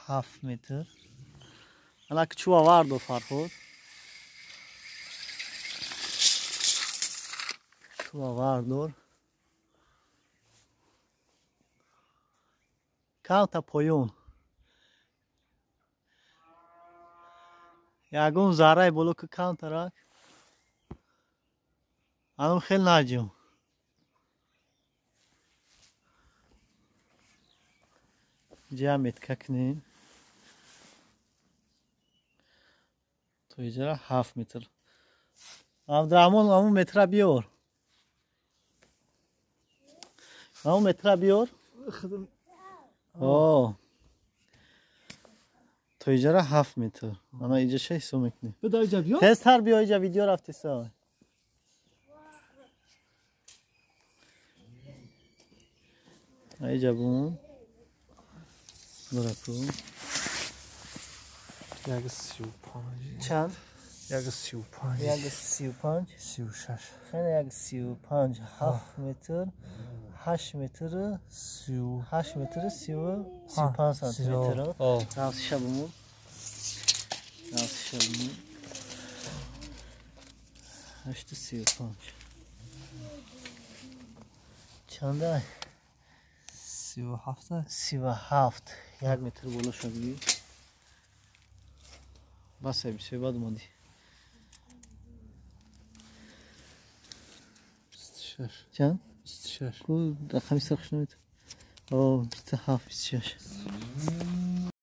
7 метр. Ана чӯба вардор, Фарҳод. Чӯба вардор. Камта поён. Ягон зарраи боло ки камтарак. Анам хел наҷум. Ҷа метка кунем. То иҷара 7 метр. Абдурахмон, амун метра биёр. Амун метра биёр. О. То иҷара 7 метр. Ана иҷа ша ҳисоб мекунем. Беда иҷа биёр. Тезтар биё, иҷа видео рафтеса. Иҷа бун. Бураку. 1,35. Чанд? 1,35. 1,35. 36. Хеле 1,35, 7 метр, 8 метр, 8 метр 35 сантиметр. Равсиша бумун. Равсиша бумун. 8,35. Чанда? 37. 37. 1 метр боло шуд. Бас бисёр бад омадӣ. 26. Чанд? 26. Ку рақами сархш намед. О, 27, 26.